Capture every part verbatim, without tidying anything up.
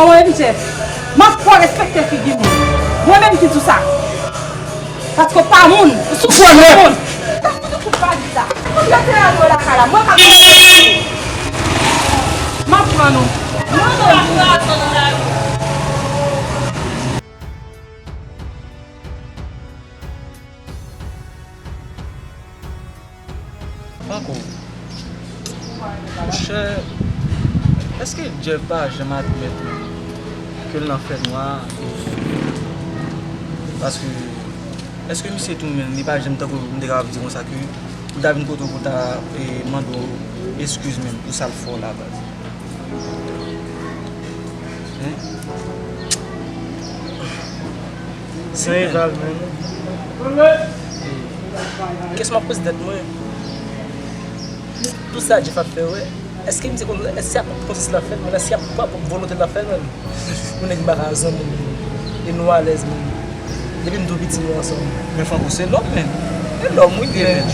Mwen menm Jeff, m ap fè w respekte figi moun. Mwen menm ki di w sa. Paske w pa moun, ou sou figi moun. Ou ta fout ou fout pa di sa. Ou gate a nou lakay la, mwen ka konn sa. M ap pran nou. Mwen menm. Franco, monchè, èske Jeff pa janm admèt menm ke l nan fènwa? Paske, èske misye tou menm, li pa janm tankou m te kapab di konsa ke pou l ta vin kote w pou l ta, e, mande w eskiz menm pou sa l fè w la, baz? Hein? San rival, man. Kesyon m ap poze tèt mwen, tout sa Jeff ap fè, wè, èske misye konn, èske se ak pwòp konsyans l ap fè l, men èske se ak pwòp volonte l ap fè l, man? Yon nèg m pa ka zanmi, e nou alèz, man. Depi m tou piti, nou ansanm. Men Franco se lòm, men. E lòm, wi, li ye, men.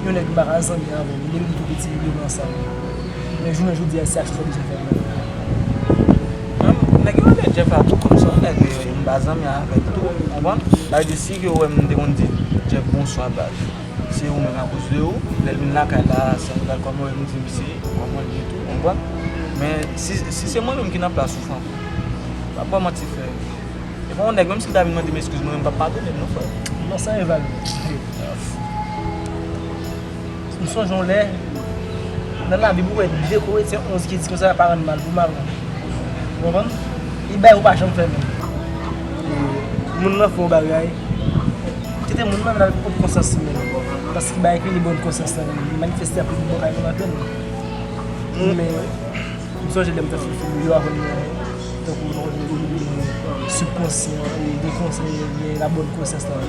Yon nèg m pa ka zanmi avè l, depi m tou piti, nou ansanm. Men jounen jodi a, se aksyon sa bezwen fè, man. Nèg yo rele Jeff la tou kòm se yon nèg, e, m pa zanmi avè l tou, ou konprann? Sa vle di, si ke ou wè m te konn di Jeff bonswa, baz, se ou menm akoz de ou. Lè l vin lakay la, se yon bagay kòman ou wè m di misye, kòman l ye tou, ou konprann? Men si, si se mwen menm ki nan plas ou, Franco, m p ap ba w manti, frè. E pa yon nèg, menm si l ta vin mande m eskiz, mwen menm m p ap padone l non, frè. Non, san rival. M sonje yon lè, nan Labib ou wè de Korentyen onz ki di konsa, pa rann mal pou mal. Ou konprann? E bagay ou pa janm fè menm. E moun nan fè yon bagay, kite moun nan al pran konsyans li menm. Paske bagay ki rele bòn konsyans lan, li manifeste ap yon bòkay konn apèl. Men, m sonje lè m t ap fè fim yo, avan mwen, tankou, subkonsyan, e gen konsyan, gen la bòn konsyans lan.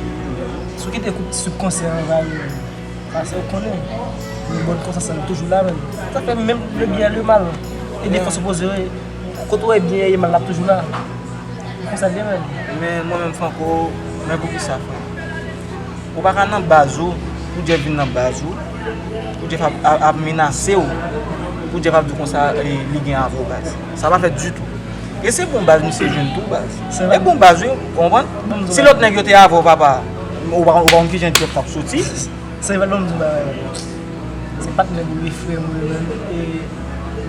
Si w kite koup subkonsyan an anvayi w, paske w konnen, men bòn konsyans lan toujou la, menm. Sa fè menm le byen, le mal. E defwa sipoze, kote w wè byen ye, mal la ap toujou la. Konsa l ye menm. Men mwen menm, Franco, men poukisa, frè? Ou pa ka nan baz ou, pou Jeff vin nan baz ou, pou Jeff ap, ap, ap menase w, pou Jeff ap di w konsa, e, li gen avè w, baz. Sa pa fèt ditou. E se bon baz misye jwenn tou, baz. E bon baz, wi, ou konprann? Si lòt nèg yo te avè w, papa, ou pa, ou pa konn kijan Jeff t ap soti. San rival, ban m di w bagay. Se patnè m, wi, frè m, wi, menm, e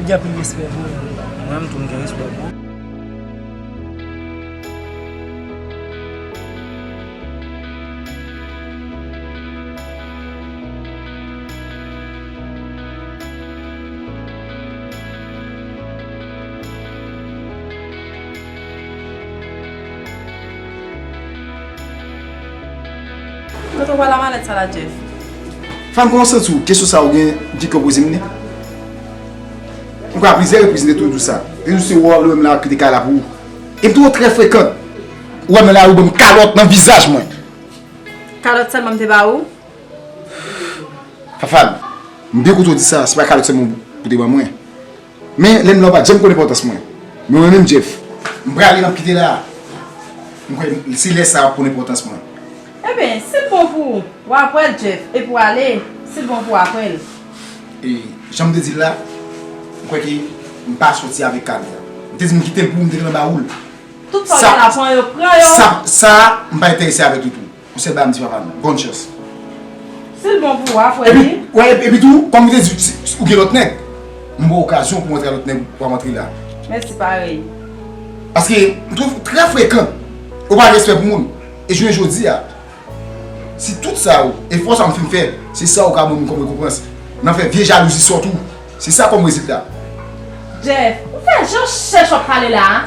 m gen anpil respè pou ou. Mwen menm tou, m gen respè pou ou. Kote w pral a malèt sa la, Jeff? Fanm, kòman w santi w? Kesyon sa ou gen, gen kè w poze m li? M kwè a plizyè repriz m te toujou di w sa. Te di w se ou menm la ki te kay la pou ou. E m twouve w trè frekan. Ou wè m nan lari, ou ban m kalòt nan vizaj mwen. Kalòt sèlman m te ba ou? Fafane, m byen kontan w di sa, se pa kalòt sèlman pou te ban mwen. Men, lè m la, ou pa t janm konn enpòtans mwen. Men mwen menm, Jeff, m prale, m ap kite la. M kwè se lè sa a w ap konn enpòtans mwen. Ebyen, si l bon pou ou, w ap wè l, Jeff, epi w ale, si l bon pou w, w ap wè l. E, jan m te di l la, m kwè ke m pa sòti avèk Carly a. M te di m kite l pou ou, m te gentan ba ou l. Tout sa w gen la, pran yo, pran yo. Sa, sa, m pa enterese avèk li tou. Yon sèl bagay m di papa m, bòn chans. Si l bon pou w, w ap wè li. Epi, wè, epi tou, kòm m te di, si, si ou gen lòt nèg, m ba w okazyon pou w antre a lòt nèg, w ap antre la. Mèsi parèy. Paske m twouve w trè frekan. Ou pa gen respè pou moun. E jounen jodi a, si tout sa yo, efò sa m fin fè, se sa ou ka ban m kòm rekonpans nan fè vye jalouzi sòt ou, se sa kòm rezilta. Jeff, ou fè jan chèch w ap pale la a.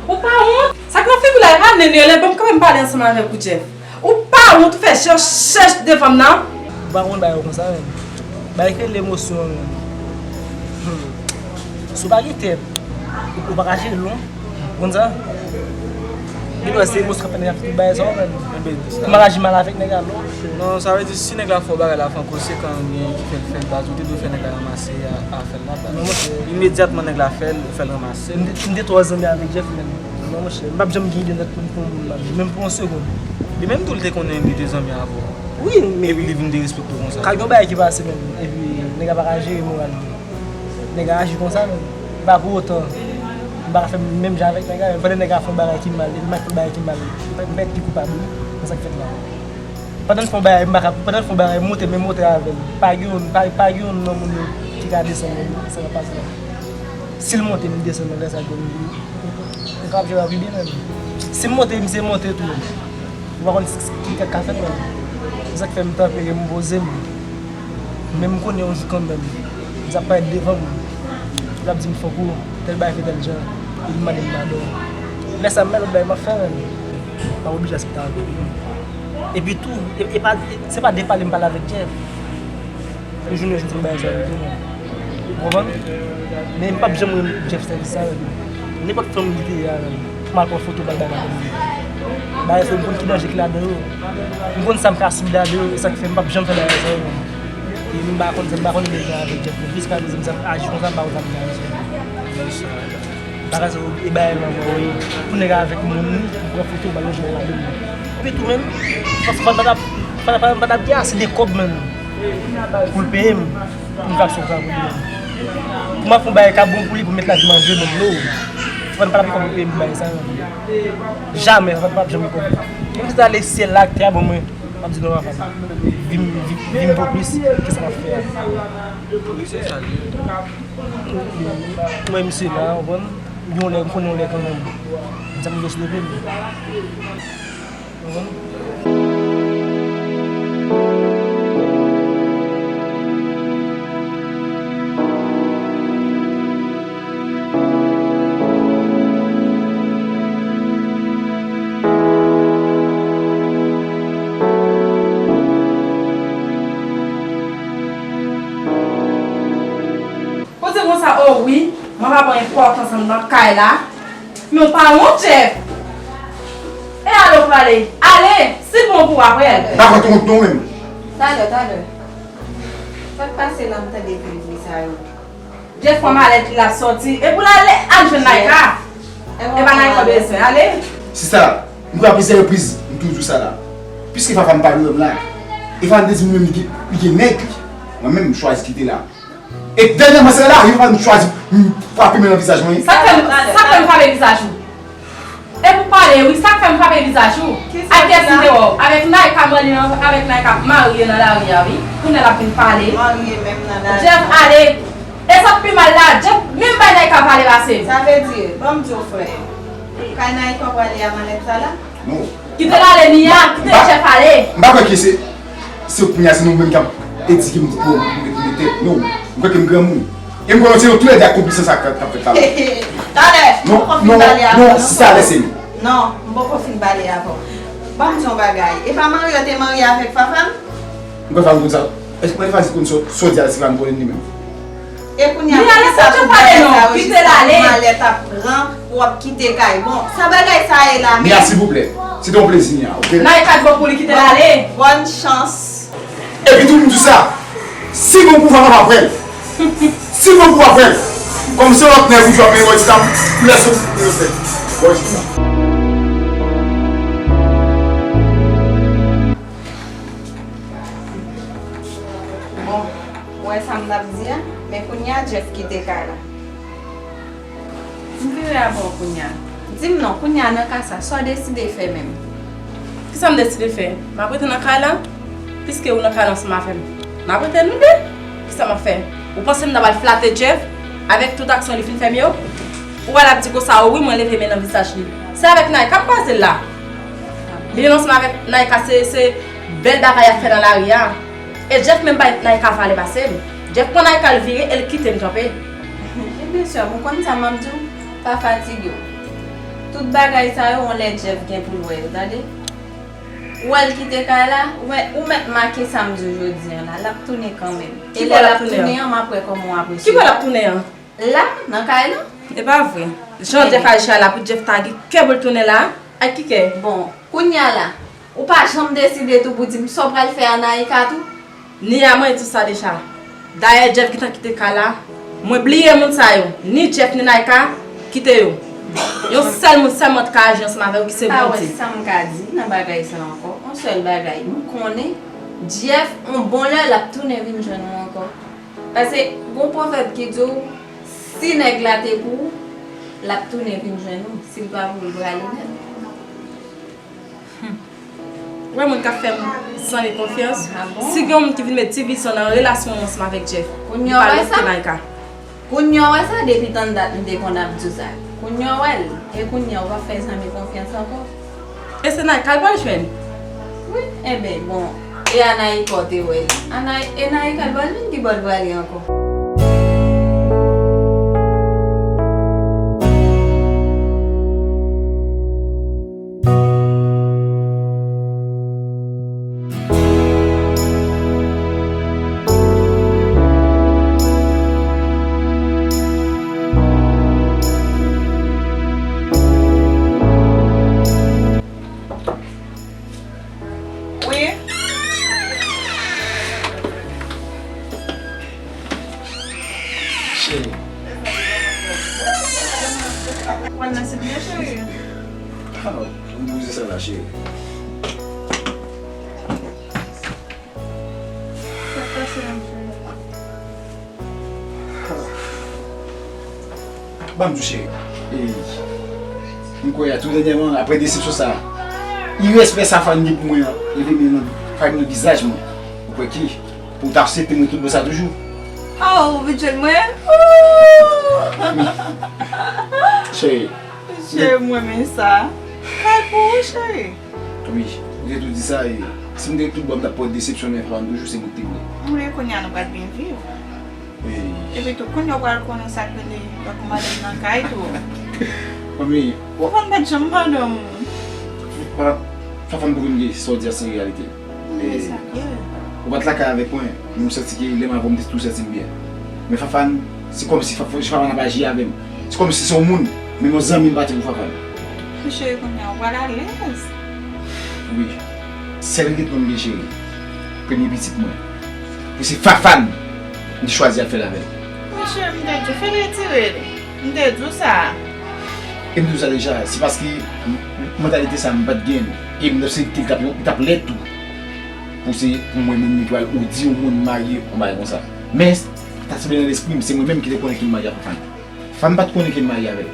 Ou pa wont? Sa k nan figi w la, e pa nènè, lè ban m kanmenm pale ansanm avèk ou, Jeff. Ou pa wont, ou fè jan chèch devan m nan? Ou pa konn bagay yo konsa menm. Bagay ki rele emosyon an menm. Hmm. Si w pa gen tèt, ou, ou pa ka jere l non. Ou konn sa? Gen dwa se emosyon k ap fè nèg la fè tout bagay sa yo menm. Kòman w aji mal avèk nèg la non? Non, sa vle di si nèg la fè w bagay la, Franco, se kan gen ki fè l fè l, baz, ou te dwe fè nèg la ranmase a, a fè l la, baz. Non, monchè. Imedyatman nèg la fè l, ou fè l ranmase l. M te, m te twò zanmi avèk Jeff menm. Non, monchè, m p ap janm gen ide nèt pou m pran moun la, menm pou yon segonn. Li menm tou, li te konnen li te zanmi avè w. Wi, men epi li vin derespekte w konsa. Ka gen yon bagay ki pase menm, epi nèg la pa ka jere moral li. Nèg la aji konsa menm. E pa pou otan, M pa ka fè menm jan avèk nèg la, menm pandan nèg la fè yon bagay ki mal, e m ap fè yon bagay ki mal, m pa, m pa pi koupab wi, nan sa k fèt la. Pandan l fè yon bagay, m pa ka, pandan l fè yon bagay, m monte, men monte avè l. Pa gen yon, pa, pa gen yon nan moun yo ki ka desann mwen, sa k ap pase la. Si l monte, m desann, lè sa gen moun yo. Ou ka ap jere pi byen menm. Si m monte, misye monte tou. Ou pa konn ki k ap ka fèt menm. Se sa k fè m tanpere, m poze m. Men m konnen yon jou kanmenm, misye ap parèt devan m. L ap di m fòk ou, tèl bagay fè tèl jan. Epi l mande m padon. Lè sa a, m bay lòt bagay m ap fè menm. M ap oblije aksepte avè l. Epi tou, e, e pa, se pa de pale m pale avèk Jeff. Yon jounen jodi m bay sa yo tou, menm. Ou konprann? Men m p ap janm rann Jeff sèvis sa yo tou. Nenpòt fanm li te ye a, menm. M al pran foto bagay la menm. Bagay sa yo, m konn ki danje ki ladan yo. M konn sa m ka sibi ladan yo, e sa k fè m p ap janm fè bagay sa yo menm. E m pa konn sa, m pa konn menm jan avèk Jeff menm. Jiska prezan, m sa aji konsa, m pa konn sa m ka aji. Bagay sa yo, e bagay lanmò wi. Pou nèg avèk moun li, pou pran foto, ba yo jwenn ladan li. Epi tou menm, fò, fò, fò, fò, fò, fò, fò, fò, gen ase de kòb menm. Pou l peye m, pou m ka fè sa pou li menm. Pou m ap fè yon bagay k ap bon pou li, pou m met lavi m an je menm, no. Fò n pa t ap gen kòb pou peye m pou bagay sa yo. Jamè, fò n pa t ap janm gen kòb. Menm si ta lè syèl la ak tè a ban mwen, m ap di non, papa. Vin, vin, vin pou plis ke sa m ap fè a. Mwen, misye la, ou konprann? Yon lè, m konnen yon lè kanmenm. M sa m deside vin. Kote konsa, o wi, manman pa pran enpòtans nan kay la. Men w pa wont, Jeff. E ale w prale. Ale, si l bon pou w apre. M pa konn wont non menm. Talè, talè. Sa k pase la, m tande kriye sa yo. Jeff pran malèt li, l ap sòti. E pou l ale al jwenn Naïka. E pa Naïka w bezwen, ale. Sista, m kwè a plizyè repriz, m toujou di w sa la. Piske Fafa m pa dwe m la. E Fafa m te di m li menm li gen, li gen nèg li. Mwen menm, m chwazi kite la. E dènyèman, se la, yo pa m chwazi, m frape men nan vizaj mwen. Sa k fè m, sa k fè m frape vizaj ou? E pou pale, wi, sa k fè m frape vizaj ou? Ak kiyès li te wè w? Avèk Naïka, manli an, avèk Naïka ap marye nan lari a, wi. Kounye a l ap vin pale. Marye menm nan lari. Jeff ale. E sa k pi mal la, Jeff menm bay Naïka vale pase m. Sa vle di, ban m di w, frè. Kay Naïka w prale a malèt sa la? Non. Kite l ale, Nia, kite Jeff ale. M pa kwè ke se, se kounye a se nou menm k ap edike m pou m mete, mete tèt nou. M kwè ke m granmoun. E m konnen se nou toulède ak konplis nan sa k ap fèt la. Talè, non, non, non, sista, lèse m. Non, m poko fin pale avè w. Ban m di yon bagay. E pa Mario te marye avèk Fafa m? M kwè Fafa konn sa. Èske mwen Fafa konn sa, sa w di a, si Fafa m konnen li menm? E kounye a, poukisa tout bagay sa yo jiska pou malèt ap pran, pou w ap kite kay? Bon, sa bagay sa ye la menm? Nia, silvouplè. Se te yon plezi, Nia, oke? Naïka t bon pou li kite l ale. Bòn chans. Epi tou, m di sa, si bon pou w, m ap pran l. Si bon pou w, m ap pran l. Kòm se lòt nèg ou jwe ap mete bò di sa, m lèse w, m lèse w. Bò di sa. Bon, ou wè sa m t ap di a? Men kounye a Jeff kite kay la. M vire a bò w kounye a. Di m non, kounye a nan ka sa, sa w deside fè menm? Kisa m deside fè? M ap rete nan kay la? Piske ou nan kay la ansanm avè m, m ap rete nou de. Kisa m ap fè? Ou panse m ta pral flate Jeff avèk tout aksyon li fin fè m yo? Ou wè l ap di konsa, o wi, mwen leve men nan vizaj li. Se avèk Naïka m kwaze l la. Li ansanm avèk Naïka, se, se bèl bagay y ap fè nan lari a. E Jeff menm bay Naïka vale pase m. Jeff pran Naïka, l vire e l kite m kanpe. Ebyen, sè m, ou konn sa m ap di w? Pa fatige w. Tout bagay sa yo, yon lè Jeff gen pou l wè yo, tande. Ou wè l kite kay la, ou mèt, ou mèt make sa m di w jodi a la, l ap tounen kanmenm. E lè l ap tounen an, m ap wè kòman w ap resevwa. Ki bò l ap tounen an? La, nan kay la. E pa vre. Jan Jeff aji a la, pou Jeff ta gen kè pou l tounen la, ak ki kè? Bon, kounye a la, ou pa janm deside tou pou di m sa w pral fè a Naïka tou? Nia, mwen di w sa deja. Dayè, Jeff gentan kite kay la. Mwen bliye moun sa yo. Ni Jeff, ni Naïka, kite yo. Yon sèl moun sèlman t ka aji ansanm avè w, ki se Bondye. Pa wè sa m ka di nan bagay sa ankò. Yon sèl bagay. M konnen Jeff, yon bon lè, l ap tounen vin jwenn ou ankò. Paske, gon pwovèb ki di w, si nèg la te pou ou, L ap tounen vin jwenn ou. Si l pa vle, l prale nèt. Ou wè moun k ap fè m zanmi konfyans? Ah bon? Si gen yon moun ki vin met divisyon nan relasyon m ansanm avèk Jeff, li pa lòt ke Naïka. Kounye a w wè sa? Depi tann dat m te konn ap di w sa. Kounye a w wè l. E kounye a w p ap fè zanmi konfyans ankò. E se Naïka l pral jwenn? Wi, enben, bon. E a Naïka w te wè l? A Nay-, e Naïka l pral jwenn ki bò l prale ankò? Wi. Cheri. Wè nan se byen, cheri. Ah, m bouze sa la, cheri. Sa k pase menm, cheri? Ban m di w, cheri. E, m kwè a tou dènyèman, apre desepsyon sa a, irèspè sa Fafan gen pou mwen an, leve men nan, fè nan vizaj mwen. Ou kwè ki, pou w ta aksepte mwen tout bon sa toujou? Oh, ou vin jwenn mwen? Ooh! Cheri. Cheri, m renmen sa. Kay pou ou, cheri. Wi, ou te tou di sa, e si m te tout bon, m t ap pran desepsyon, men Fafan toujou se mwen ki te vle. Wi, kounye a nou pral byen viv. Wi. Epi tou, kounye a w pral konnen sa k rele, tankou madanm nan kay tou. Manmi, Fafan pa t janm madanm ou. Fa-, Fafan pou kounye sa w di a se reyalite. Men sa k vre. Ou pa t lakay avèk mwen, men m santi ke lè m avè w, m te tou santi m byen. Men Fafan, se kòmsi Fa-, Fafan ap aji avè m. Se kòmsi se yon moun, menm yon zanmi m pa te pou Fafan. Men cheri, kounye a, ou pral alèz. Wi. Sèl regretman m gen, cheri, premye pitit mwen. Pou se Fafan m te chwazi ap fè l avè l. Men cheri, m te di w, fè l retire l. M te di w sa. E m di w sa deja, se paske m, m, mantalite sa a m pa t gen l. E m t ap santi l t ap, li t ap lèd tou. Pou se pou mwen menm li pral ou di yon moun marye yon bagay konsa. Men, ta sanble nan lespri m, se mwen menm ki te konnen ke m marye ak Fafan. Fafan pa t konnen ke m marye avè l.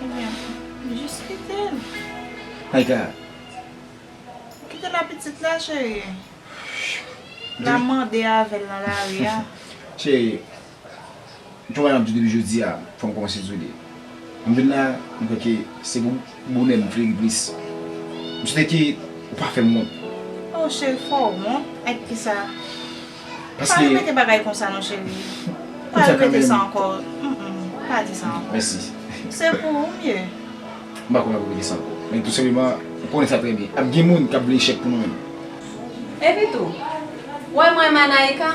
Ebyen, jis kite l. Naïka. Kite l a pitit la, cheri. L a mande avè l nan lari a. Cheri, yon bagay m ap di w depi jodi a, fò m kòmanse di w li. M vin la, m kwè ke se pou bonè m fleri plis. M swete ke ou pa fè m wont. Oh, cheri, fè w wont? Ak kisa? Paske pa repete bagay konsa non, cheri. Pa repete sa ankò. Mm, mm, pa di sa ankò. Mèsi. Se pou ou m ye. M pa konn ap repete sa ankò. Men tou senpleman, ou konnen sa trè byen. Ap gen moun k ap vle echèk pou nou menm. Epi tou, ou wè mwen menm a Naïka,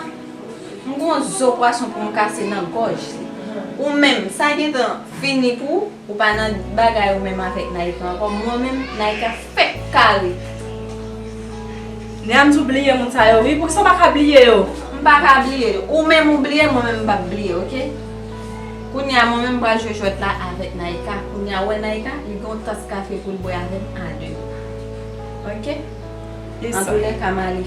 m gon zo pwason pou m kase nan gòj li. Ou menm, sa gentan fini pou ou, ou pa nan bagay ou menm avèk Naïka ankò. Mwen menm, Naïka fèk kare. Nè a m di w bliye moun sa yo, wi. Poukisa w pa ka bliye yo? M pa ka bliye yo. Ou menm ou bliye, mwen menm m p ap bliye, oke? Kounye a, mwen menm m pral jwe jwèt la avèk Naïka. Kounye a, ou wè Naïka, li gen yon tas kafe pou l bwè avè m a de. Oke? Antoulèka, m ale.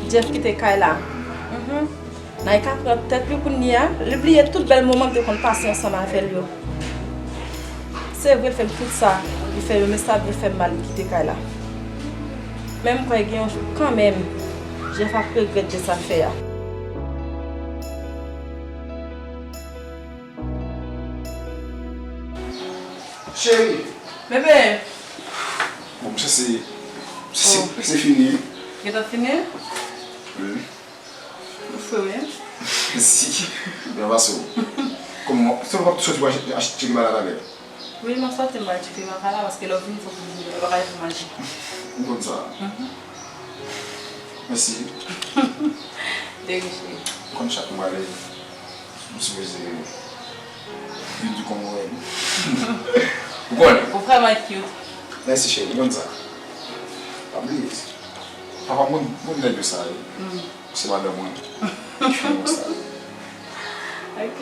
Jeff kite kay la. Mhm. Naïka pran tèt li kounye a. Li bliye tout bèl moman m te konn pase ansanm avè l yo. Se vre, l fè m tout sa li fè yo, men sa vin fè m mal, li kite kay la. Men m kwè gen yon jou kanmenm, Jeff ap regrèt de sa l fè a. Cheri! Bebe! Bon, m chase, se, se fini. Gentan fini? Wi. Ou fre wi. Mèsi. Byen pase w. Kòman, se w p ap soti pou achte, achte cheri bala talè? Wi, m ap soti m al cheke bala paske lè w vini fòk ou vini, ou pa ka leve manje. M konn sa. Mhm. Mèsi. De rien, cheri. Konn chak mwa lè m sipoze vin di kòman w ye. Ou konnen. Ou vrèman cute. Mèsi, cheri, ou konn sa. Pa bliye. Papa, moun, moun nèg yo sa, wi. Mm. Se madanm mwen ki fè mwen sa. Ok.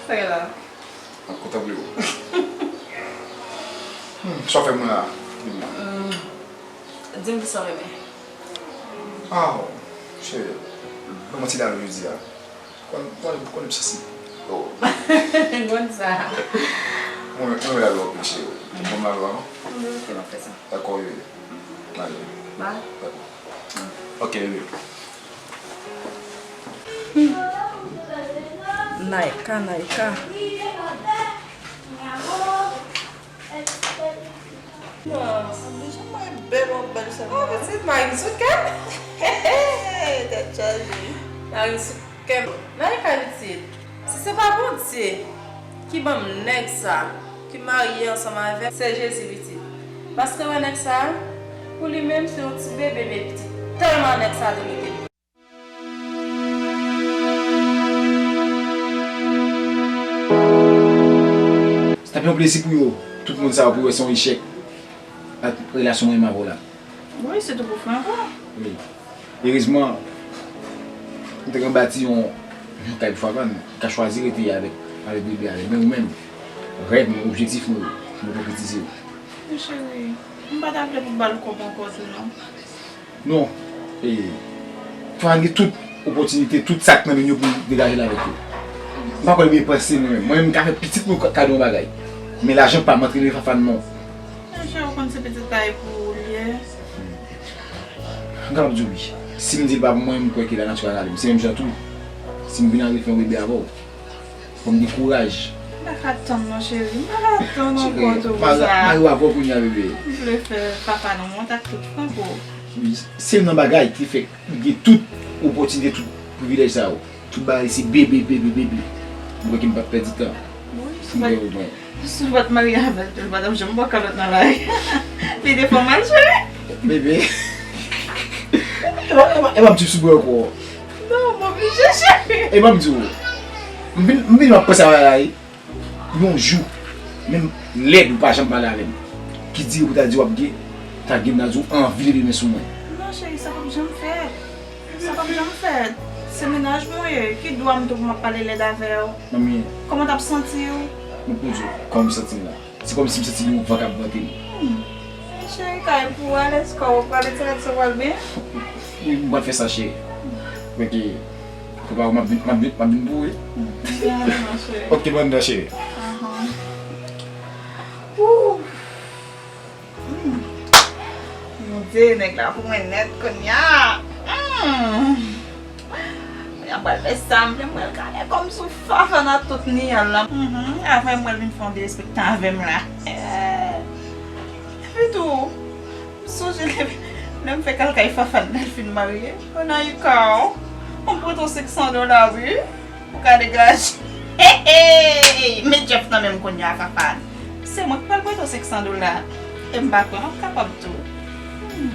Sa gen la? M ap kontan pou ou. Hmm, sa w fè mwen la? Di m. Hmm. Di m kisa w renmen. Ah, Cheri, ban m yon ti lalo jodi a. Konn, konn, konn m sansib. Oh. Konn sa. Mwen, mwen lalo anpil, cheri. Bon, lalo a, non? Wi, ok, m ap fè sa. Dakò, bebe. N ale. Bye. Dakò. Ok, bebe. Naika, Naika. Mwen, mwen bèl, mwen bèl sèlman. Oh, pitit, Marie sou kè m. Tèt chaje. Marie sou kè m. Naika, pitit, si se pa Bondye ki ban m nèg sa, ki marye ansanm avè m, se Jezi, pitit. Paske wè nèg sa, pou li menm, se yon ti bebe, men pitit, tèlman nèg sa te mete Se t ap yon plezi pou yo, tout moun sa yo, pou yo wè se yon echèk ak relasyon mwen menm avè w la. Wi, sitou pou Franco. Wi. Erezman, m te gen bati yon, yon kay pou Favàn, m ka chwazi rete avèk, avèk bebe avèk. Men ou menm, rèv mwen, objektif mwen yo, mwen poko itilize yo. Men cheri, m pa ta vle pou ba l kòb ankò tou non. Non. E, Favàn gen tout opòtinite, tout sa k nan men yo pou l degaje l avèk yo. M pa kwè l bezwen panse mwen menm. Mwen menm m ka fè pitit mwen kado yon bagay. Men lajan pa m antre nan Favàn non. Monchè, ou konn se pitit la e pou ou l ye. M kapab di w wi. Si m di l pa pou mwen, m kwè ke lanati a rale m. Se menm jan tou, si m vin anvi fè yon bebe avè w, fò m gen kouraj. M pa ka tann non cheri, m pa ka tann ankò tou pou sa. Mari w avè w kounye a bebe. M vle fè papa nou wont ak tout Franco. Wi, se youn nan bagay ki fè m gen tout opòtinite, tout privilèj sa yo. Tout bagay se bebe, bebe, bebe. M kwè ke m p ap pèdi tan pou m gen omwen. Si w pa t marye avè l tou, li pa t ap janm ba w kalòt nan lari. Li te fè w mal cheri. Bebe. E pa, e pa, e pa m t sou bwen ankò. Non, m oblije cheri. E pa m di w. M vin, m vin m ap panse avè l la wi. Yon jou, menm lèd ou pa janm pale avè m. Ki di ou pou ta di w ap gen, ta gen m ta di w anvi leve men sou mwen. Non cheri, sa p ap janm fèt. Sa p ap janm fèt. Se mennaj mwen w ye. Ki dwa m tou pou m ap pale lèd avè w? Manmi. Kòman w t ap santi w? Mwen pou di w kòman m santi m la. Se kòmsi m santi yon van k ap vante m. Hmm. Cheri, kay pou w alèz kò w, w ap pale ti rad sa w pral byen? Wi, m pral fè sa cheri. Mwen ke, prepare w, m ap vin, m ap vin, m ap vin pou ou wi. Hmm. Byen ale non cheri. Ok, m anndan cheri. Ahan. Ooh. Bondye, nèg la pou mwen nèt kounye a. Kounye a m pral fè sa m vle, m pral kale kò m sou Fafan ak tout niyal la. Avè m pral vin fè yon derespektan avè m la. Epi tou, m sonje lè m fè kal kay Fafan lè l fin marye. Anayika, m prete w senk san dola wi. Ou ka degaje. Hey, hey! Met Jeff nan men m kounye a, Fafan. Se mwen k pral prete w senk san dola. E m pa kwè m ap kapab tou. Hmm.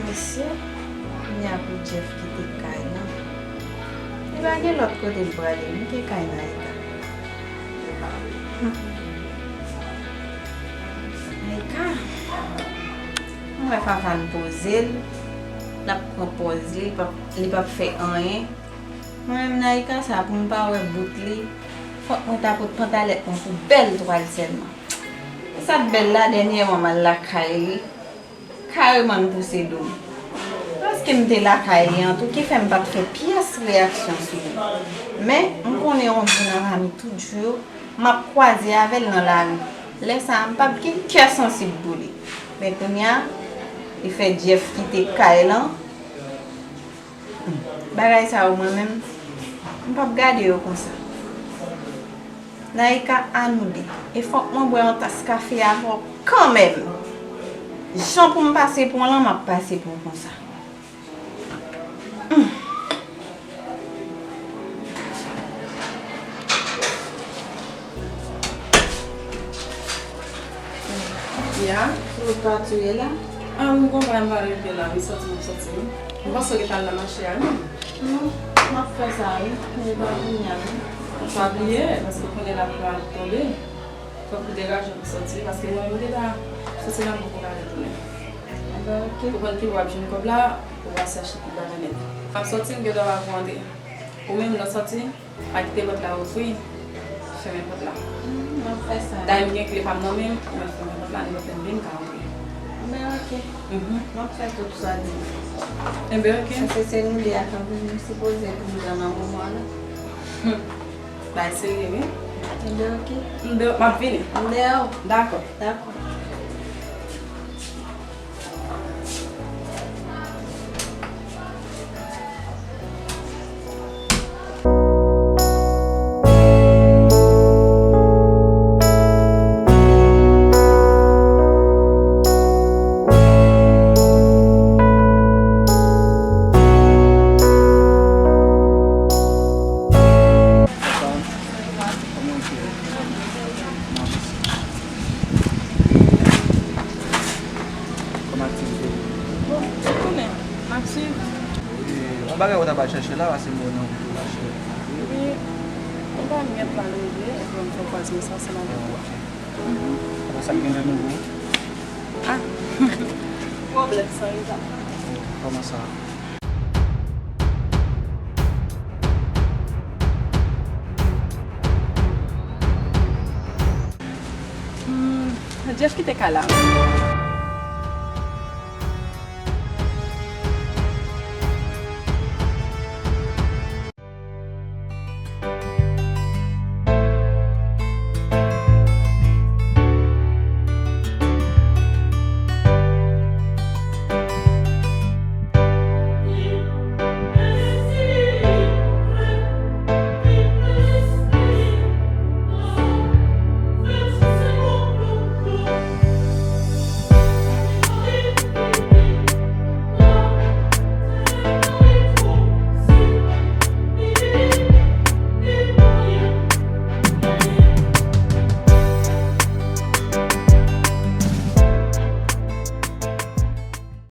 Mesye, kounye a pou Jeff kite kay lan. Li pa gen lòt kote l prale, li gen kay Naïka. Hmm. Naïka. M wè Fafan poze l, l ap pran pòz li, li p ap, li p ap fè anyen. Mwen menm Naïka sa pou m pa wè bout li, fòk mwen ta pot pantalèt mwen pou bèl twal sèlman. E sa k bèl la, dènyèman m al lakay li, kareman l pouse do m. Paske m te lakay li an tou, ki fè m pa t fè pyès reyaksyon sou li. Men, m konnen yon jou nan va mi tout jou yo, m ap kwaze avè l nan lari. Lè sa a, m p ap gen kè sansib pou li. Men kounye a, li fè Jeff kite kay lan. Bagay sa yo, mwen menm, m p ap gade yo konsa. Naïka, a nou de. E fòk mwen bwè yon tas kafe avè w kanmenm. Jan pou m pase pou w lan, m ap pase pou w konsa. Ya, ou pa tou ye la? A wi, m konprann m pa rete la wi, sòti m ap sòti wi. M panse w gentan al nan mache a wi. Non, m ap fè sa wi, men pa kounye a non. Pa bliye, paske kounye a lapli ap tonbe. Fòk ou degaje w pou sòti, paske mwen menm m gentan sòti la, m poko ka retounen. Enben, oke. Ou konn ki bò w ap jwenn kòb la, ou pase achte tout bagay nèt. M ap sòti, m gentan va pou antre. Ou menm, lè w sòti, pa kite pòt la ouvri, fèmen pòt la. M ap fè sa. Dayè m gen kle pa m nan men m, ou mèt fèmen pòt la, nenpòt lè m vin, m ka antre. Men ok. Mhm. M ap fè tout sa di. Enben, ok. Paske se nou de a k ap vini, m sipoze pou m jan nan moman la. Bay serye, wi. Enben, ok. M de-, m ap vini. M deyò. Dakò. Dakò. Kòman aktivite yo? Bon, ou konnen, m ap swiv. E, yon bagay ou t ap al chèche la, paske m wè nan mache. Wi, yon bagay m gentan rive, epi m fè kwaze sa ansanm avèk ou. Ok. Mhm. Alò, sa k gen de nouvo? Ah, pwoblèm san rezon. Oh, kòman sa? Hmm, Jeff kite kay la.